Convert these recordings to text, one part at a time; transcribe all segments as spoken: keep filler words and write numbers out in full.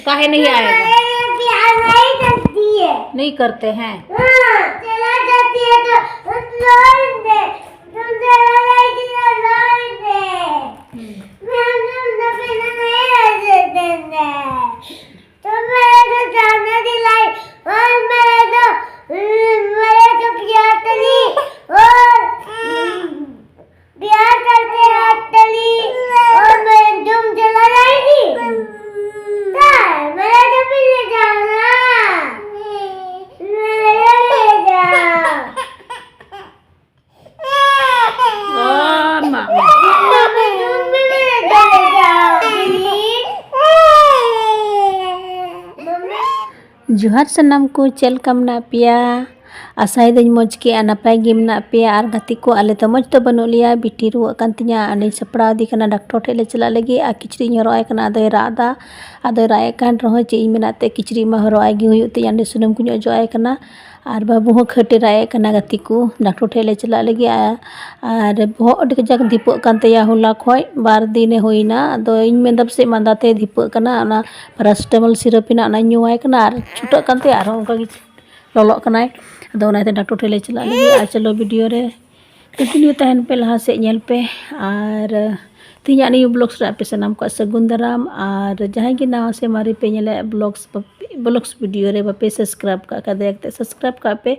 काहे नहीं आएगा? प्यार नहीं करती है। नहीं करते हैं। हाँ, चला जाती है तो उस लोन पे, तुम चला जाएगी तो लोन पे। हम्म। मैं हम तुम लोग के साथ नहीं रह सकते हैं। तुम मेरे को जाने दिलाई और मेरे को, मेरे को प्यार करी और प्यार करते हाथ तली और मैं तुम चला जाएगी। तो मेरे को भी ले जाओ ना। मेरे को ले जाओ। ओ मामा। मम्मी, तुम भी ले जाओ, please। मम्मी। जोहार ᱥᱟᱱᱟᱢ ᱠᱚ, ᱪᱮᱫ ᱞᱮᱠᱟ ᱢᱮᱱᱟᱜ ᱯᱮᱭᱟ? ᱟᱥᱟᱭᱮᱫᱟᱹᱧ ᱢᱚᱡᱽ ᱜᱮ ᱟᱨ ᱱᱟᱯᱟᱭ ᱜᱮ ᱢᱮᱱᱟᱜ ᱯᱮᱭᱟ᱾ ᱟᱨ ᱜᱟᱛᱮ ᱠᱚ, ᱟᱞᱮ ᱫᱚ ᱢᱚᱡᱽ ᱫᱚ ᱵᱟᱹᱱᱩᱜ ᱞᱮᱭᱟ, ᱵᱤᱴᱤ ᱨᱩᱣᱟᱹᱜ ᱠᱟᱱ ᱛᱤᱧᱟ, ᱟᱨ ᱤᱧ ᱥᱟᱯᱲᱟᱣ ᱮᱫᱮ ᱠᱟᱱᱟ ᱰᱟᱠᱴᱚᱨ ᱴᱷᱮᱡ ᱞᱮ ᱪᱟᱞᱟᱜ ᱞᱟᱹᱜᱤᱫ᱾ ᱟᱨ ᱠᱤᱪᱨᱤᱡ ᱤᱧ ᱦᱚᱨᱚᱜ ᱟᱭ ᱠᱟᱱᱟ, ᱟᱫᱚᱭ ᱨᱟᱜ ᱮᱫᱟ᱾ ᱟᱫᱚᱭ ᱨᱟᱜ ᱮᱫ ᱠᱟᱱ ᱨᱮᱦᱚᱸ ᱪᱮᱫ ᱤᱧ ᱢᱮᱱᱟ, ᱛᱮ ᱠᱤᱪᱨᱤᱡ ᱢᱟ ᱦᱚᱨᱚᱜ ᱟᱭ ᱜᱮ ᱦᱩᱭᱩᱜ ᱛᱤᱧ, ᱚᱸᱰᱮ ᱥᱩᱱᱩᱢ ᱠᱚᱧ ᱚᱡᱚᱜ ᱟᱭ ᱠᱟᱱᱟ᱾ ᱟᱨ ᱵᱟᱹᱵᱩ ᱦᱚᱸ ᱠᱷᱟᱹᱴ ᱮ ᱨᱟᱜ ᱮᱫ ᱠᱟᱱᱟ᱾ ᱜᱟᱛᱮ ᱠᱚ, ᱰᱟᱠᱴᱚᱨ ᱴᱷᱮᱡ ᱞᱮ ᱪᱟᱞᱟᱜ ᱞᱟᱹᱜᱤᱫ᱾ ᱟᱨ, ᱟᱨ ᱵᱚᱦᱚᱜ ᱟᱹᱰᱤ ᱠᱟᱡᱟᱠ ᱫᱷᱤᱯᱟᱹᱜ ᱠᱟᱱ ᱛᱟᱭᱟ, ᱦᱚᱞᱟ ᱠᱷᱚᱡ ᱵᱟᱨ ᱫᱤᱱᱮ ᱦᱩᱭᱱᱟ᱾ ᱟᱫᱚ ᱤᱧ ᱢᱮᱱᱫᱟ ᱯᱟᱥᱮᱡ ᱢᱟᱸᱫᱟ ᱛᱮ ᱫᱷᱤᱯᱟᱹᱜ ᱠᱟᱱᱟ, ᱚᱱᱟ paracetamol syrup ᱦᱮᱱᱟᱜ, ᱚᱱᱟᱧ ᱧᱩᱣᱟᱭ ᱠᱟᱱᱟ ᱟᱨ ᱪᱷᱩᱴᱟᱹᱜ ᱠᱟᱱ ᱛᱟᱭᱟ, ᱟᱨᱦᱚᱸ ᱚᱱᱠᱟ ᱜᱮ ᱞᱚᱞᱚᱜ ᱠᱟᱱᱟᱭ᱾ ᱟᱫᱚ ᱚᱱᱟᱛᱮ ᱰᱟᱠᱴᱚᱨ ᱴᱷᱮᱡ ᱞᱮ ᱪᱟᱞᱟᱜ ᱞᱟᱹᱜᱤᱫ᱾ ᱟᱨ ᱪᱚᱞᱚ, video ᱨᱮ continue ᱛᱟᱦᱮᱱ ᱯᱮ, ᱞᱟᱦᱟ ᱥᱮᱫ ᱧᱮᱞ ᱯᱮ᱾ ᱟᱨ ᱛᱮᱦᱮᱧᱟᱜ ᱱᱤᱭᱩ vlogs ᱨᱮ ᱟᱯᱮ ᱥᱟᱱᱟᱢ ᱠᱚᱣᱟᱜ ᱥᱟᱹᱜᱩᱱ ᱫᱟᱨᱟᱢ᱾ ᱟᱨ ᱡᱟᱦᱟᱸᱭ ᱜᱮ ᱱᱟᱣᱟ ᱥᱮ ᱢᱟᱨᱮ ᱯᱮ ᱧᱮᱞᱮᱫ vlogs, vlogs video ᱨᱮ ᱵᱟᱯᱮ subscribe ᱠᱟᱜ ᱠᱷᱟᱡ, ᱫᱟᱭᱟ ᱠᱟᱛᱮ subscribe ᱠᱟᱜ ᱯᱮ᱾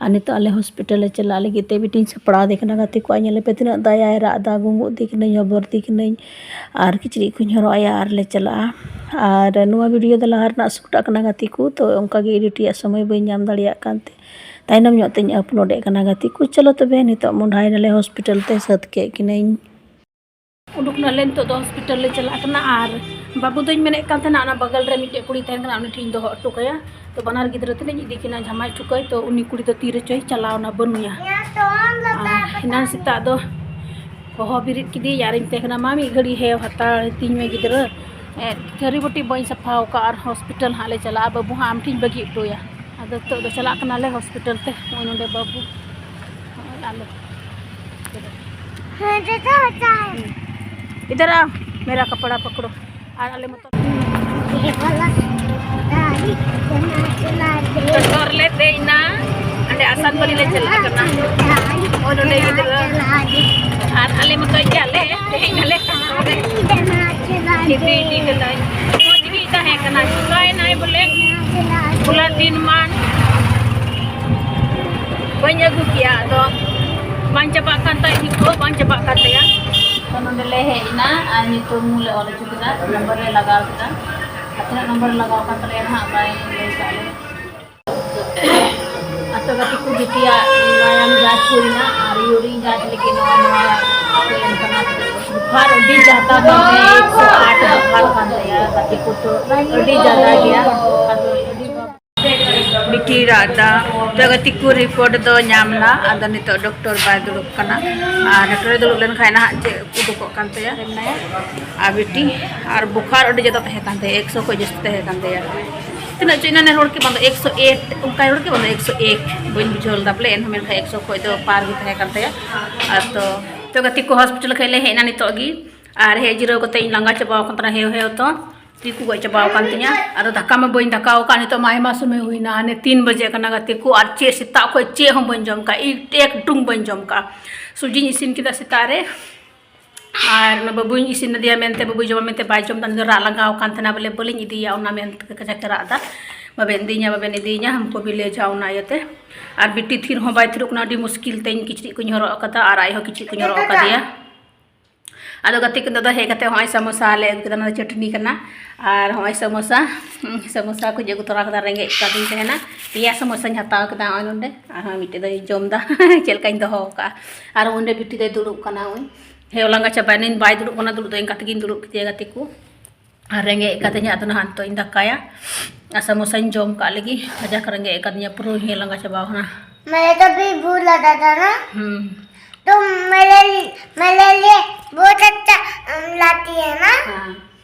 ᱟᱨ ᱱᱤᱛᱚᱜ ᱟᱞᱮ hospital ᱞᱮ ᱪᱟᱞᱟᱜ ᱞᱟᱹᱜᱤᱫ ᱛᱮ ᱵᱤᱴᱤᱧ ᱥᱟᱯᱲᱟᱣ ᱫᱮ ᱠᱟᱱᱟ᱾ ᱜᱟᱛᱮ ᱠᱚ, ᱧᱮᱞ ᱯᱮ ᱛᱤᱱᱟᱹᱜ ᱫᱟᱭᱟᱭ ᱨᱟᱜ ᱮᱫᱟ, ᱜᱩᱸᱜᱩᱫ ᱫᱮ ᱠᱟᱹᱱᱟᱹᱧ, ᱦᱚᱵᱚᱨ ᱫᱮ ᱠᱟᱹᱱᱟᱹᱧ᱾ ᱟᱨ ᱠᱤᱪᱨᱤᱡ ᱠᱚᱧ ᱦᱚᱨᱚᱜ ᱟᱭᱟ ᱟᱨ ᱞᱮ ᱪᱟᱞᱟᱜᱼᱟ᱾ ᱟᱨ ᱱᱚᱣᱟ video ᱫᱚ ᱞᱟᱦᱟ ᱨᱮᱱᱟᱜ shoot ᱟᱜ ᱠᱟᱱᱟ ᱜᱟᱛᱮ ᱠᱚ, ᱛᱚ ᱚᱱᱠᱟ ᱜᱮ edit ᱨᱮᱭᱟᱜ ᱥᱚᱢᱚᱭ ᱵᱟᱹᱧ ᱧᱟᱢ ᱫᱟᱲᱮᱭᱟᱜ ᱠᱟᱱ ᱛᱮ ᱛᱟᱭᱱᱚᱢ ᱧᱚᱜ ᱛᱤᱧ upload ᱮᱫ ᱠᱟᱱᱟ ᱜᱟᱛᱮ ᱠᱚ᱾ ᱪᱚᱞᱚ ᱛᱚᱵᱮ, ᱱᱤᱛᱚᱜ ᱢᱚᱸᱰᱷᱟᱭ ᱱᱟᱞᱮ hospital ᱛᱮ, ᱥᱟᱹᱛ ᱠᱮᱫ ᱠᱤᱱᱟᱹᱧ᱾ ᱩᱰᱩᱠ ᱱᱟᱞᱮ, ᱱᱤᱛᱚᱜ ᱫᱚ hospital ᱞᱮ ᱪᱟᱞᱟᱜ ᱠᱟᱱᱟ᱾ ᱟᱨ ᱵᱟᱹᱵᱩ ᱫᱚᱧ ᱢᱮᱱᱮᱫ ᱠᱟᱱ ᱛᱟᱦᱮᱱᱟ ᱚᱱᱟ ᱵᱟᱜᱟᱞ ᱨᱮ ᱢᱤᱫᱴᱮᱡ ᱠᱩᱲᱤ ᱛᱟᱦᱮᱱ ᱠᱟᱱᱟ, ᱩᱱᱤ ᱴᱷᱮᱱ ᱤᱧ ᱫᱚᱦᱚ ᱦᱚᱴᱚ ᱠᱟᱭᱟ᱾ ᱛᱚ ᱵᱟᱱᱟᱨ ᱜᱤᱫᱽᱨᱟᱹ ᱛᱤᱱᱟᱹᱧ ᱤᱫᱤ ᱠᱤᱱᱟ ᱡᱟᱢᱟᱭ ᱴᱷᱩᱠᱟᱹᱭ, ᱛᱚ ᱩᱱᱤ ᱠᱩᱲᱤ ᱫᱚ ᱛᱤ ᱨᱮᱪᱚᱭ ᱪᱟᱞᱟᱣ ᱱᱟ, ᱵᱟᱹᱱᱩᱭᱟ᱾ ᱟᱨ ᱮᱱᱟᱱ ᱥᱮᱛᱟᱜ ᱫᱚ ᱦᱚᱦᱚ ᱵᱮᱨᱮᱫ ᱠᱤᱫᱤᱧ ᱟᱨᱤᱧ ᱢᱮᱛᱟᱭ ᱠᱟᱱᱟ, "ᱢᱟ ᱢᱤᱫ ᱜᱷᱟᱹᱲᱤᱡ ᱦᱮᱸ ᱦᱟᱛᱟᱲ ᱛᱤᱧ ᱢᱮ ᱜᱤᱫᱽᱨᱟᱹ, ᱮ, ᱛᱷᱟᱹᱨᱤ ᱵᱟᱹᱴᱤ ᱵᱟᱹᱧ ᱥᱟᱯᱷᱟ ᱟᱠᱟᱫ ᱟᱨ hospital ᱦᱟᱸᱜ ᱞᱮ ᱪᱟᱞᱟᱜᱼᱟ, ᱵᱟᱹᱵᱩ ᱦᱟᱸᱜ ᱟᱢ ᱴᱷᱮᱱ ᱵᱟᱹᱜᱤ ᱦᱚᱴᱚᱭᱟ᱾" ᱟᱫᱚ ᱱᱤᱛᱚᱜ ᱫᱚ ᱪᱟᱞᱟᱜ ᱠᱟᱱᱟᱞᱮ hospital ᱛᱮ᱾ ᱱᱚᱜᱼᱚᱭ ᱱᱚᱰᱮ ᱵᱟᱹᱵᱩ, ᱱᱚᱜᱼᱚᱭ ᱟᱞᱮ᱾ ᱦᱮᱸ, ᱡᱚᱛᱚ ᱦᱚᱲ ᱪᱟᱞᱟᱜ᱾ ᱤᱫᱷᱟᱨ ᱟᱣ, ᱢᱮᱨᱟ ᱠᱟᱯᱲᱟ ᱯᱟᱠᱲᱳ᱾ ᱟᱨ ᱟᱞᱮ ᱢᱚᱛᱚ ᱴᱳᱴᱳ ᱨᱮᱞᱮ ᱫᱮᱡ ᱮᱱᱟ, ᱦᱟᱸᱰᱮ ᱟᱥᱟᱱᱵᱟᱲᱤ ᱞᱮ ᱪᱟᱞᱟᱜ ᱠᱟᱱᱟ᱾ ᱱᱚᱜᱼᱚᱭ ᱱᱚᱰᱮ ᱜᱤᱫᱽᱨᱟᱹ ᱟᱨ ᱟᱞᱮ ᱢᱚᱛᱚᱡ ᱜᱮᱭᱟᱞᱮ, ᱛᱮᱦᱮᱧ ᱟᱞᱮ ᱴᱳᱴᱳ ᱨᱮ ᱤᱫᱤ ᱤᱫᱤ ᱠᱟᱱᱟᱭ᱾ ᱢᱚᱡᱽ ᱜᱮ ᱛᱟᱦᱮᱸ ᱠᱟᱱᱟ, ᱪᱤᱠᱟᱭᱮᱱᱟᱭ ᱵᱚᱞᱮ, ᱦᱚᱞᱟ ᱫᱤᱱ ᱢᱟ ᱵᱟᱹᱧ ᱟᱹᱜᱩ ᱠᱮᱭᱟ, ᱟᱫᱚ ᱵᱟᱝ ᱪᱟᱵᱟᱜ ᱠᱟᱱ ᱛᱟᱭ, ᱴᱷᱤᱠ ᱠᱚ ᱵᱟᱝ ᱪᱟᱵᱟᱜ ᱠᱟᱱ ᱛᱟᱭᱟ᱾ ᱛᱚ ᱱᱚᱰᱮ ᱞᱮ ᱦᱮᱡ ᱮᱱᱟ ᱟᱨ ᱧᱩᱛᱩᱢ ᱞᱮ ᱚᱞ ᱦᱚᱪᱚ ᱠᱮᱫᱟ, ᱱᱚᱢᱵᱚᱨ ᱞᱮ ᱞᱟᱜᱟᱣ ᱠᱮᱫᱟ᱾ ᱟᱨ ᱛᱤᱱᱟᱹᱜ ᱱᱚᱢᱵᱚᱨ ᱞᱟᱜᱟᱣ ᱠᱟᱱ ᱛᱟᱞᱮᱭᱟ ᱱᱟᱦᱟᱜ ᱵᱟᱭ ᱞᱟᱹᱭ ᱠᱟᱜ ᱞᱮᱭᱟ᱾ ᱟᱨ ᱛᱚ ᱜᱟᱛᱮ ᱠᱚ, ᱵᱤᱴᱤᱭᱟᱜ ᱢᱟᱭᱟᱢ ᱡᱟᱸᱪ ᱦᱩᱭᱱᱟ ᱟᱨ ᱤᱭᱩᱨᱤᱱ ᱡᱟᱸᱪ ᱞᱟᱹᱜᱤᱫ ᱱᱚᱣᱟ, ᱱᱚᱣᱟ ᱠᱚ ᱮᱢ ᱠᱟᱱᱟ᱾ ᱵᱩᱠᱷᱟᱨ ᱟᱹᱰᱤ ᱡᱟᱫᱟ ᱠᱟᱱ ᱛᱟᱭᱟ, ᱮᱠᱥᱚ ᱟᱴ ᱵᱩᱠᱷᱟᱨ ᱠᱟᱱ ᱛᱟᱭᱟ ᱜᱟᱛᱮ ᱠᱚ, ᱛᱚ ᱟᱹᱰᱤ ᱡᱟᱫᱟ ᱜᱮᱭᱟ᱾ ᱟᱫᱚ ᱟᱹᱰᱤ ᱵᱤᱴᱤ ᱨᱟᱜ ᱫᱟ᱾ ᱛᱚ ᱜᱟᱛᱮ ᱠᱚ, ᱨᱤᱯᱳᱨᱴ ᱫᱚ ᱧᱟᱢ ᱮᱱᱟ᱾ ᱟᱫᱚ ᱱᱤᱛᱚᱜ ᱰᱚᱠᱴᱚᱨ ᱵᱟᱭ ᱫᱩᱲᱩᱵ ᱠᱟᱱᱟ, ᱟᱨ ᱰᱚᱠᱴᱚᱨᱮ ᱫᱩᱲᱩᱵ ᱞᱮᱱᱠᱷᱟᱱ ᱱᱟᱦᱟᱜ ᱪᱮᱫ ᱩᱰᱩᱠᱚᱜ ᱠᱟᱱ ᱛᱟᱭᱟ᱾ ᱟᱨ ᱵᱤᱴᱤ, ᱟᱨ ᱵᱩᱠᱷᱟᱨ ᱟᱹᱰᱤ ᱡᱟᱫᱟ ᱛᱟᱦᱮᱸ ᱠᱟᱱ ᱛᱟᱭᱟ, ᱮᱠᱥᱚ ᱠᱷᱚᱱ ᱡᱟᱹᱥᱛᱤ ᱛᱟᱦᱮᱸ ᱠᱟᱱ ᱛᱟᱭᱟ᱾ ᱛᱤᱱᱟᱹᱜ ᱪᱚ ᱮᱱᱟᱱᱮ ᱨᱚᱲ ᱠᱮᱫ, ᱵᱟᱝ ᱫᱚ ᱮᱠᱥᱚ ᱮᱭᱤᱴ, ᱚᱱᱠᱟᱭ ᱨᱚᱲ ᱠᱮᱫ, ᱵᱟᱝ ᱫᱚ ᱮᱠᱥᱚ ᱮᱠ, ᱵᱟᱹᱧ ᱵᱩᱡᱷᱟᱹᱣ ᱞᱮᱫᱟ ᱵᱚᱞᱮ, ᱮᱱᱦᱚᱸ ᱢᱮᱱᱠᱷᱟᱱ ᱮᱠᱥᱚ ᱠᱷᱚᱱ ᱫᱚ ᱯᱟᱨ ᱜᱮ ᱛᱟᱦᱮᱸ ᱠᱟᱱ ᱛᱟᱭᱟ᱾ ᱟᱨ ᱛᱚ, ᱛᱚ ᱜᱟᱛᱮ ᱠᱚ, ᱦᱚᱥᱯᱤᱴᱟᱞ ᱠᱷᱚᱱ ᱞᱮ ᱦᱮᱡ ᱮᱱᱟ ᱱᱤᱛᱚᱜ ᱜᱮ, ᱟᱨ ᱦᱮᱡ ᱡᱤᱨᱟᱹᱣ ᱠᱟᱛᱮ ᱤᱧ ᱞᱟᱸᱜᱟ ᱪᱟᱵᱟᱣ ᱟᱠᱟᱱ ᱛᱟᱦᱮᱱᱟ, ᱦᱮᱣ ᱦᱮᱣ ᱛᱚ᱾ ᱛᱤ ᱠᱚ ᱜᱚᱡ ᱪᱟᱵᱟᱣ ᱟᱠᱟᱱ ᱛᱤᱧᱟ᱾ ᱟᱫᱚ ᱫᱟᱠᱟ ᱢᱟ ᱵᱟᱹᱧ ᱫᱟᱠᱟᱣ ᱟᱠᱟᱫ, ᱱᱤᱛᱚᱜ ᱢᱟ ᱟᱭᱢᱟ ᱥᱚᱢᱚᱭ ᱦᱩᱭᱱᱟ, ᱦᱟᱱᱮ ᱛᱤᱱ ᱵᱟᱡᱮ ᱠᱟᱱᱟ ᱜᱟᱛᱮ ᱠᱚ, ᱟᱨ ᱪᱮᱫ ᱥᱮᱛᱟᱜ ᱠᱷᱚᱱ ᱪᱮᱫ ᱦᱚᱸ ᱵᱟᱹᱧ ᱡᱚᱢ ᱠᱟᱜ, ᱮᱠ ᱴᱩᱝ ᱵᱟᱹᱧ ᱡᱚᱢ ᱠᱟᱜ᱾ ᱥᱩᱡᱤᱧ ᱤᱥᱤᱱ ᱠᱮᱫᱟ ᱥᱮᱛᱟᱜ ᱨᱮ, ᱟᱨ ᱚᱱᱟ ᱵᱟᱹᱵᱩᱧ ᱤᱥᱤᱱ ᱟᱫᱮᱭᱟ ᱢᱮᱱᱛᱮ, ᱵᱟᱹᱵᱩᱭ ᱡᱚᱢᱟ ᱢᱮᱱᱛᱮ ᱵᱟᱭ ᱡᱚᱢ ᱮᱫᱟ, ᱩᱱᱤ ᱫᱚ ᱨᱟᱜ ᱞᱟᱸᱜᱟᱣ ᱟᱠᱟᱱ ᱛᱟᱦᱮᱱᱟ ᱵᱚᱞᱮ, ᱵᱟᱹᱞᱤᱧ ᱤᱫᱤᱭᱟ ᱚᱱᱟ ᱢᱮᱱᱛᱮ ᱠᱟᱡᱟᱠ ᱮ ᱨᱟᱜ ᱮᱫᱟ, ᱵᱟᱵᱮᱱ ᱤᱫᱤᱧᱟ, ᱵᱟᱵᱮᱱ ᱤᱫᱤᱧᱟ, ᱦᱟᱢᱠᱳ ᱵᱷᱤ ᱞᱮ ᱡᱟᱣ, ᱚᱱᱟ ᱤᱭᱟᱹᱛᱮ᱾ ᱟᱨ ᱵᱤᱴᱤ ᱛᱷᱤᱨ ᱦᱚᱸ ᱵᱟᱭ ᱛᱷᱤᱨᱚᱜ ᱠᱟᱱᱟ, ᱟᱹᱰᱤ ᱢᱩᱥᱠᱤᱞ ᱛᱮᱧ ᱠᱤᱪᱨᱤᱡ ᱠᱚᱧ ᱦᱚᱨᱚᱜ ᱟᱠᱟᱫᱟ ᱟᱨ ᱟᱡ ᱦᱚᱸ ᱠᱤᱪᱨᱤᱡ ᱠᱚᱧ ᱦᱚᱨᱚᱜ ᱟᱠᱟᱫᱮᱭᱟ᱾ ᱟᱫᱚ ᱜᱟᱛᱮ ᱠᱚ, ᱱᱤᱛᱚᱜ ᱫᱚ ᱦᱮᱡ ᱠᱟᱛᱮ ᱦᱚᱸᱜᱼᱚᱭ ᱥᱟᱢᱳᱥᱟ ᱞᱮ ᱟᱹᱜᱩ ᱠᱮᱫᱟ, ᱚᱱᱟ ᱫᱚ ᱪᱟᱹᱴᱱᱤ ᱠᱟᱱᱟ᱾ ᱟᱨ ᱦᱚᱸᱜᱼᱚᱭ ᱥᱟᱢᱳᱥᱟ, ᱦᱩᱸ, ᱥᱟᱢᱳᱥᱟ ᱠᱚᱧ ᱟᱹᱜᱩ ᱛᱚᱨᱟ ᱠᱮᱫᱟ, ᱨᱮᱸᱜᱮᱡ ᱠᱟᱫᱤᱧ ᱛᱟᱦᱮᱱᱟ᱾ ᱯᱮᱭᱟ ᱥᱟᱢᱳᱥᱟᱧ ᱦᱟᱛᱟᱣ ᱠᱮᱫᱟ ᱱᱚᱜᱼᱚᱭ ᱱᱚᱰᱮ, ᱟᱨᱦᱚᱸ ᱢᱤᱫᱴᱮᱡ ᱫᱚᱧ ᱡᱚᱢ ᱮᱫᱟ᱾ ᱪᱮᱫ ᱞᱮᱠᱟᱧ ᱫᱚᱦᱚ ᱠᱟᱜᱼᱟ᱾ ᱟᱨ ᱚᱸᱰᱮ ᱵᱤᱴᱤ ᱫᱚᱭ ᱫᱩᱲᱩᱵ ᱠᱟᱱᱟ, ᱩᱱᱤ ᱦᱮᱸ ᱞᱟᱸᱜᱟ ᱪᱟᱵᱟᱭᱮᱱᱟᱹᱧ, ᱵᱟᱭ ᱫᱩᱲᱩᱵ ᱠᱟᱱᱟ, ᱫᱩᱲᱩᱵ ᱫᱚ ᱤᱱᱠᱟ ᱛᱮᱜᱮᱧ ᱫᱩᱲᱩᱵ ᱠᱮᱫᱮᱭᱟ ᱜᱟᱛᱮ ᱠᱚ᱾ ᱟᱨ ᱨᱮᱸᱜᱮᱡ ᱠᱟᱫᱤᱧᱟ, ᱟᱫᱚ ᱱᱟᱦᱟᱜ ᱱᱤᱛᱚᱜ ᱤᱧ ᱫᱟᱠᱟᱭᱟ᱾ ᱟᱨ ᱥᱟᱢᱳᱥᱟᱧ ᱡᱚᱢ ᱠᱟᱜ ᱞᱟᱹᱜᱤᱫ, ᱠᱟᱡᱟᱠ ᱨᱮᱸᱜᱮᱡ ᱠᱟᱫᱤᱧᱟ, ᱯᱩᱨᱟᱹᱧ ᱦᱮᱸ ᱞᱟᱸᱜᱟ ᱪᱟᱵᱟᱣ ᱠᱟᱱᱟ᱾ मैंने तो भी भूला दादा ना। हम्म। तो मेरे लिए, मेरे लिए बहुत अच्छा, अम, लाती है ना। हाँ।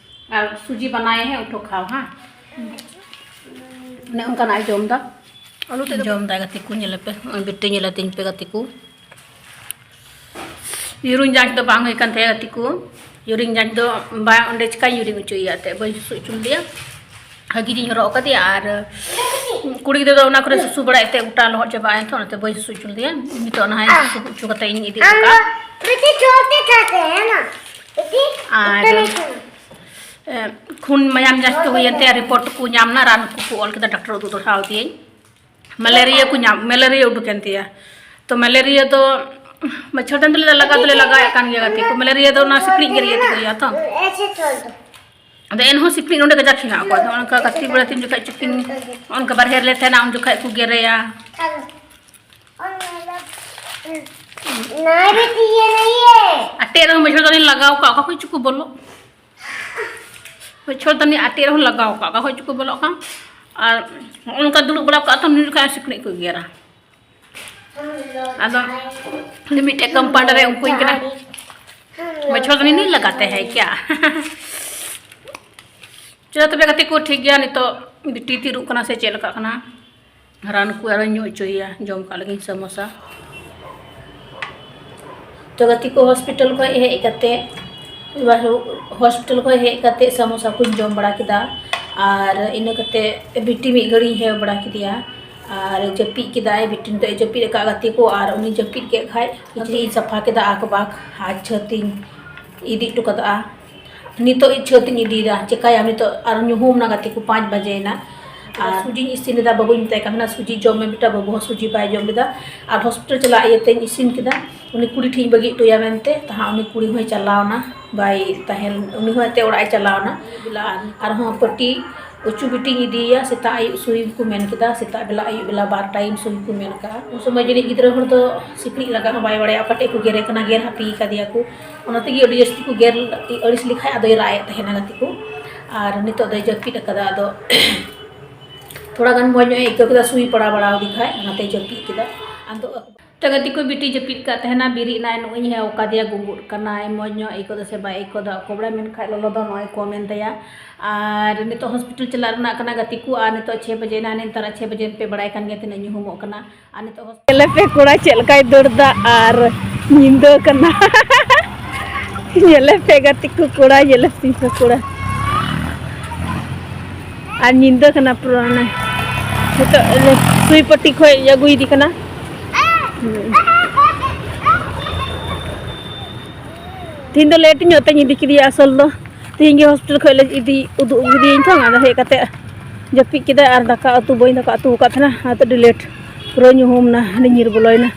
और सूजी बनाए हैं, उठो खाओ, हाँ। ᱚᱱᱮ ᱚᱱᱠᱟᱱᱟᱜ ᱮ ᱡᱚᱢ ᱮᱫᱟ᱾ ᱟᱹᱞᱩ ᱛᱮᱫ ᱫᱚ ᱡᱚᱢ ᱮᱫᱟᱭ ᱜᱟᱛᱮ ᱠᱚ, ᱧᱮᱞᱮ ᱯᱮ, ᱱᱚᱜᱼᱚᱭ ᱵᱤᱴᱤ ᱧᱮᱞᱮ ᱛᱤᱧ ᱯᱮ ᱜᱟᱛᱮ ᱠᱚ᱾ ᱤᱭᱩᱨᱤᱱ ᱡᱟᱸᱪ ᱫᱚ ᱵᱟᱝ ᱦᱩᱭ ᱠᱟᱱ ᱛᱟᱭᱟ ᱜᱟᱛᱮ ᱠᱚ᱾ ᱤᱭᱩᱨᱤᱱ ᱡᱟᱸᱪ ᱫᱚ ᱵᱟᱝ, ᱚᱸᱰᱮ ᱪᱤᱠᱟᱹᱧ ᱤᱭᱩᱨᱤᱱ ᱚᱪᱚᱭᱮᱭᱟ ᱮᱱᱛᱮᱫ, ᱵᱟᱹᱧ ᱥᱩᱥᱩ ᱦᱚᱪᱚ ᱞᱮᱫᱮᱭᱟ᱾ ᱦᱟᱹᱜᱤᱡ ᱤᱧ ᱦᱚᱨᱚᱜ ᱟᱠᱟᱫᱮᱭᱟ ᱟᱨ ᱠᱩᱲᱤ ᱜᱤᱫᱽᱨᱟᱹ ᱫᱚ ᱚᱱᱟ ᱠᱚᱨᱮ ᱥᱩᱥᱩ ᱵᱟᱲᱟᱭ ᱛᱮ ᱜᱚᱴᱟ ᱞᱚᱦᱚᱫ ᱪᱟᱵᱟᱜᱼᱟ, ᱮᱱᱛᱮ ᱚᱱᱟᱛᱮ ᱵᱟᱹᱧ ᱥᱩᱥᱩ ᱦᱚᱪᱚ ᱞᱮᱫᱮᱭᱟ᱾ ᱱᱤᱛᱚᱜ ᱱᱟᱦᱟᱜ ᱥᱩᱥᱩ ᱦᱚᱪᱚ ᱠᱟᱛᱮ ᱤᱧ ᱤᱫᱤ ᱦᱚᱴᱚ ᱠᱟᱜᱼᱟ᱾ ᱟᱨ ᱮ, ᱠᱷᱩᱱ ᱢᱟᱭᱟᱢ ᱡᱟᱸᱪ ᱠᱚ ᱦᱩᱭᱮᱱ ᱛᱟᱭᱟ, ᱨᱤᱯᱳᱨᱴ ᱠᱚ ᱧᱟᱢ ᱮᱱᱟ, ᱨᱟᱱ ᱠᱚᱠᱚ ᱚᱞ ᱠᱮᱫᱟ, ᱰᱟᱠᱴᱚᱨ ᱩᱫᱩᱜ ᱫᱚᱦᱲᱟ ᱟᱫᱮᱭᱟᱹᱧ᱾ ᱢᱮᱞᱮᱨᱤᱭᱟ ᱠᱚ ᱧᱟᱢ, ᱢᱮᱞᱮᱨᱤᱭᱟ ᱩᱰᱩᱠᱮᱱ ᱛᱟᱭᱟ᱾ ᱛᱚ ᱢᱮᱞᱮᱨᱤᱭᱟ ᱫᱚ ᱢᱟᱪᱷᱚᱨ ᱫᱟᱱ ᱫᱚᱞᱮ ᱞᱟᱜᱟᱣ ᱫᱚᱞᱮ ᱞᱟᱜᱟᱣᱮᱫ ᱠᱟᱱ ᱜᱮᱭᱟ ᱜᱟᱛᱮ ᱠᱚ᱾ ᱢᱮᱞᱮᱨᱤᱭᱟ ᱫᱚ ᱚᱱᱟ ᱥᱤᱠᱲᱤᱡ ᱜᱮᱨ ᱤᱭᱟᱹ ᱛᱮᱠᱚ ᱤᱭᱟᱹ ᱛᱚ᱾ ᱟᱫᱚ ᱮᱱᱦᱚᱸ ᱥᱤᱠᱲᱤᱡ ᱱᱚᱰᱮ ᱠᱟᱡᱟᱠ ᱦᱮᱱᱟᱜ ᱠᱚᱣᱟ᱾ ᱟᱫᱚ ᱚᱱᱠᱟ ᱜᱟᱛᱮ ᱵᱮᱲᱟ ᱛᱤᱱ ᱡᱚᱠᱷᱟᱡ ᱪᱩᱠᱤᱱ ᱚᱱᱠᱟ ᱵᱟᱨᱦᱮ ᱨᱮᱞᱮ ᱛᱟᱦᱮᱱᱟ, ᱩᱱ ᱡᱚᱠᱷᱟᱡ ᱠᱚ ᱜᱮᱨᱮᱭᱟ᱾ ᱟᱴᱮᱫ ᱨᱮᱦᱚᱸ ᱢᱟᱪᱷᱚᱨ ᱫᱟᱱᱤ ᱞᱟᱜᱟᱣ ᱠᱟᱜ, ᱚᱠᱟ ᱠᱷᱚᱡ ᱪᱚᱠᱚ ᱵᱚᱞᱚᱜ᱾ ᱢᱟᱪᱷᱚᱨ ᱫᱟᱱᱤ ᱟᱴᱮᱫ ᱨᱮᱦᱚᱸ ᱞᱟᱜᱟᱣ ᱠᱟᱜ, ᱚᱠᱟ ᱠᱷᱚᱡ ᱪᱚᱠᱚ ᱵᱚᱞᱚᱜ ᱠᱟᱱ᱾ ᱟᱨ ᱱᱚᱜᱼᱚ ᱱᱚᱝᱠᱟ ᱫᱩᱲᱩᱵ ᱵᱟᱲᱟ ᱠᱟᱜ ᱛᱚ, ᱱᱩᱭ ᱡᱚᱠᱷᱟᱡ ᱥᱤᱠᱲᱤᱡ ᱠᱚ ᱜᱮᱨᱟ᱾ ᱟᱫᱚ ᱩᱱᱤ ᱢᱤᱫᱴᱮᱡ ᱠᱚᱢᱯᱟᱣᱩᱱᱰᱟᱨ ᱮ ᱩᱱᱠᱩᱧ ᱠᱟᱱᱟ, ᱢᱟᱪᱷᱚᱨ ᱫᱟᱱᱤ ᱱᱤ ᱞᱟᱜᱟᱛᱮ ᱦᱟᱭ ᱠᱭᱟ? ᱪᱚᱞᱚ ᱛᱚᱵᱮ ᱜᱟᱛᱮ ᱠᱚ, ᱴᱷᱤᱠ ᱜᱮᱭᱟ, ᱱᱤᱛᱚᱜ ᱵᱤᱴᱤ ᱛᱤᱨᱩᱜ ᱠᱟᱱᱟ ᱥᱮ ᱪᱮᱫ ᱞᱮᱠᱟᱜ ᱠᱟᱱᱟ, ᱨᱟᱱ ᱠᱚ ᱟᱨᱚᱧ ᱧᱩ ᱦᱚᱪᱚᱭᱮᱭᱟ, ᱡᱚᱢ ᱠᱟᱜ ᱞᱟᱹᱜᱤᱫ ᱥᱟᱢᱳᱥᱟ᱾ ᱛᱚ ᱜᱟᱛᱮ ᱠᱚ, ᱦᱚᱥᱯᱤᱴᱟᱞ ᱠᱷᱚᱱ ᱦᱮᱡ ᱠᱟᱛᱮ, ᱦᱚᱥᱯᱤᱴᱟᱞ ᱠᱷᱚᱱ ᱦᱮᱡ ᱠᱟᱛᱮ ᱥᱟᱢᱳᱥᱟ ᱠᱚᱧ ᱡᱚᱢ ᱵᱟᱲᱟ ᱠᱮᱫᱟ᱾ ᱟᱨ ᱤᱱᱟᱹ ᱠᱟᱛᱮ ᱵᱤᱴᱤ ᱢᱤᱫ ᱜᱷᱟᱹᱲᱤᱡ ᱤᱧ ᱦᱮᱣ ᱵᱟᱲᱟ ᱠᱮᱫᱮᱭᱟ ᱟᱨ ᱡᱟᱹᱯᱤᱫ ᱠᱮᱫᱟᱭ᱾ ᱵᱤᱴᱤ ᱱᱤᱛᱚᱜ ᱮ ᱡᱟᱹᱯᱤᱫ ᱟᱠᱟᱫ ᱜᱟᱛᱮ ᱠᱚ, ᱟᱨ ᱩᱱᱤ ᱡᱟᱹᱯᱤᱫ ᱠᱮᱫ ᱠᱷᱟᱡ ᱠᱤᱪᱨᱤᱡ ᱤᱧ ᱥᱟᱯᱷᱟ ᱠᱮᱫᱟ, ᱟᱠᱵᱟᱠ ᱟᱨ ᱪᱷᱟᱹᱛᱤᱧ ᱤᱫᱤ ᱦᱚᱴᱚ ᱠᱟᱫᱟ᱾ ᱱᱤᱛᱚᱜ ᱤᱧ ᱪᱷᱟᱹᱛ ᱤᱧ ᱤᱫᱤᱭᱮᱫᱟ, ᱪᱮᱠᱟᱭᱟᱢ ᱱᱤᱛᱚᱜ ᱟᱨ ᱧᱩᱦᱩᱢ ᱱᱟ ᱜᱟᱛᱮ ᱠᱚ, ᱯᱟᱸᱪ ᱵᱟᱡᱮᱭᱮᱱᱟ᱾ ᱟᱨ ᱥᱩᱡᱤᱧ ᱤᱥᱤᱱ ᱞᱮᱫᱟ, ᱵᱟᱹᱵᱩᱧ ᱢᱮᱛᱟᱭ ᱠᱟᱱ ᱛᱟᱦᱮᱱᱟ, "ᱥᱩᱡᱤ ᱡᱚᱢ ᱢᱮ ᱵᱮᱴᱟ", ᱵᱟᱹᱵᱩ ᱦᱚᱸ ᱥᱩᱡᱤ ᱵᱟᱭ ᱡᱚᱢ ᱞᱮᱫᱟ᱾ ᱟᱨ ᱦᱚᱥᱯᱤᱴᱟᱞ ᱪᱟᱞᱟᱜ ᱤᱭᱟᱹᱛᱮᱧ ᱤᱥᱤᱱ ᱠᱮᱫᱟ, ᱩᱱᱤ ᱠᱩᱲᱤ ᱴᱷᱮᱱ ᱤᱧ ᱵᱟᱹᱜᱤ ᱦᱚᱴᱚᱭᱟ ᱢᱮᱱᱛᱮ, ᱛᱟᱦᱟᱸ ᱩᱱᱤ ᱠᱩᱲᱤ ᱦᱚᱸᱭ ᱪᱟᱞᱟᱣᱱᱟ, ᱵᱟᱭ ᱛᱟᱦᱮᱸ, ᱩᱱᱤ ᱦᱚᱸ ᱮᱱᱛᱮ ᱚᱲᱟᱜ ᱮ ᱪᱟᱞᱟᱣᱱᱟ᱾ ᱟᱨᱦᱚᱸ ᱯᱟᱹᱴᱤ ᱩᱪᱩ ᱵᱤᱴᱤᱧ ᱤᱫᱤᱭᱮᱭᱟ, ᱥᱮᱛᱟᱜ ᱟᱹᱭᱩᱵ ᱥᱩᱭ ᱠᱚ ᱢᱮᱱ ᱠᱮᱫᱟ, ᱥᱮᱛᱟᱜ ᱵᱮᱞᱟ ᱟᱹᱭᱩᱵ ᱵᱮᱞᱟ ᱵᱟᱨ ᱴᱟᱭᱤᱢ ᱥᱩᱭ ᱠᱚ ᱢᱮᱱ ᱠᱟᱜᱼᱟ᱾ ᱩᱱ ᱥᱚᱢᱚᱭ ᱡᱟᱹᱱᱤᱡ ᱜᱤᱫᱽᱨᱟᱹ ᱦᱚᱲ ᱫᱚ ᱥᱤᱠᱲᱤᱡ ᱞᱟᱜᱟᱜ ᱦᱚᱸ ᱵᱟᱭ ᱵᱟᱲᱟᱭᱟ, ᱚᱠᱟ ᱴᱷᱮᱡ ᱠᱚ ᱜᱮᱨᱮ ᱠᱟᱱᱟ, ᱜᱮᱨ ᱦᱟᱹᱯᱤ ᱠᱟᱫᱮᱭᱟ ᱠᱚ, ᱚᱱᱟ ᱛᱮᱜᱮ ᱟᱹᱰᱤ ᱡᱟᱹᱥᱛᱤ ᱠᱚ ᱜᱮᱨ ᱟᱹᱲᱤᱥ ᱞᱮᱠᱷᱟᱡ ᱟᱫᱚᱭ ᱨᱟᱜ ᱮᱫ ᱛᱟᱦᱮᱱᱟ ᱜᱟᱛᱮ ᱠᱚ᱾ ᱟᱨ ᱱᱤᱛᱚᱜ ᱫᱚᱭ ᱡᱟᱹᱯᱤᱫ ᱟᱠᱟᱫᱟ, ᱟᱫᱚ ᱛᱷᱚᱲᱟ ᱜᱟᱱ ᱢᱚᱡᱽ ᱧᱚᱜ ᱮ ᱟᱹᱭᱠᱟᱹᱣ ᱠᱮᱫᱟ, ᱥᱩᱭ ᱯᱟᱲᱟᱣ ᱵᱟᱲᱟ ᱟᱫᱮ ᱠᱷᱟᱡ ᱚᱱᱟᱛᱮᱭ ᱡᱟᱹᱯᱤᱫ ᱠᱮᱫᱟ᱾ ᱟᱫᱚ ᱛᱚ ᱜᱟᱛᱮ ᱠᱚ, ᱵᱤᱴᱤ ᱡᱟᱹᱯᱤᱫ ᱠᱟᱫ ᱛᱟᱦᱮᱱᱟ, ᱵᱮᱨᱮᱫ ᱮᱱᱟᱭ, ᱱᱚᱜᱼᱚᱭ ᱤᱧ ᱦᱮᱣ ᱠᱟᱫᱮᱭᱟ, ᱜᱩᱸᱜᱩᱫ ᱠᱟᱱᱟᱭ, ᱢᱚᱡᱽ ᱧᱚᱜ ᱟᱹᱭᱠᱟᱹᱣ ᱫᱟ ᱥᱮ ᱵᱟᱭ ᱟᱹᱭᱠᱟᱹᱣ ᱫᱟ, ᱚᱠᱚᱭ ᱵᱟᱲᱟᱭ, ᱢᱮᱱᱠᱷᱟᱡ ᱞᱚᱞᱚ ᱫᱚ ᱱᱚᱜᱼᱚᱭ ᱠᱚᱢᱮᱱ ᱛᱟᱭᱟ᱾ ᱟᱨ ᱱᱤᱛᱚᱜ ᱦᱚᱥᱯᱤᱴᱟᱞ ᱪᱟᱞᱟᱜ ᱨᱮᱱᱟᱜ ᱠᱟᱱᱟ ᱜᱟᱛᱮ ᱠᱚ, ᱟᱨ ᱱᱤᱛᱚᱜ ᱪᱷᱮ ᱵᱟᱡᱮ ᱮᱱᱟ, ᱱᱮᱛᱟᱨᱟᱜ ᱪᱷᱮ ᱵᱟᱡᱮ ᱯᱮ ᱵᱟᱲᱟᱭ ᱠᱟᱱ ᱜᱮᱭᱟ ᱛᱤᱱᱟᱹᱜ ᱧᱩᱦᱩᱢᱚᱜ ᱠᱟᱱᱟ᱾ ᱟᱨ ᱱᱤᱛᱚᱜ ᱦᱚᱥ- ᱧᱮᱞᱮ ᱯᱮ ᱠᱚᱲᱟ ᱪᱮᱫ ᱞᱮᱠᱟᱭ ᱫᱟᱹᱲ ᱫᱟ ᱟᱨ ᱧᱤᱫᱟᱹ ᱠᱟᱱᱟ᱾ ᱧᱮᱞᱮ ᱯᱮ ᱜᱟᱛᱮ ᱠᱚ ᱠᱚᱲᱟ, ᱧᱮᱞᱮ ᱥᱤᱧ ᱠᱚ ᱠᱚᱲᱟ᱾ ᱟᱨ ᱧᱤᱫᱟᱹ ᱠᱟᱱᱟ ᱯᱩᱨᱟᱹ᱾ ᱚᱱᱮ ᱱᱤᱛᱚᱜ ᱥᱩᱭ ᱯᱟᱹᱴᱤ ᱠᱷᱚᱡ ᱟᱹᱜᱩᱭᱮᱫᱮ ᱠᱟᱱᱟ᱾ ᱦᱩᱸ᱾ ᱛᱤᱦᱤᱧ ᱫᱚ ᱞᱮᱴ ᱧᱚᱜ ᱛᱮᱧ ᱤᱫᱤ ᱠᱮᱫᱮᱭᱟ ᱟᱥᱚᱞ ᱫᱚ᱾ ᱛᱤᱦᱤᱧ ᱜᱮ ᱦᱚᱥᱯᱤᱴᱟᱞ ᱠᱷᱚᱡ ᱞᱮ ᱤᱫᱤ ᱩᱫᱩᱜ ᱟᱹᱜᱩ ᱠᱮᱫᱮᱭᱟᱹᱧ ᱛᱚ, ᱟᱫᱚ ᱦᱮᱡ ᱠᱟᱛᱮ ᱡᱟᱹᱯᱤᱫ ᱠᱮᱫᱟᱭ ᱟᱨ ᱫᱟᱠᱟ ᱩᱛᱩ ᱵᱟᱹᱧ ᱫᱟᱠᱟ ᱩᱛᱩ ᱟᱠᱟᱫ ᱛᱟᱦᱮᱱᱟ, ᱚᱱᱟᱛᱮ ᱟᱹᱰᱤ ᱞᱮᱴ ᱯᱩᱨᱟᱹ ᱧᱩᱦᱩᱢ ᱮᱱᱟ, ᱟᱹᱰᱤ ᱧᱤᱨ ᱵᱚᱞᱚᱭᱮᱱᱟ᱾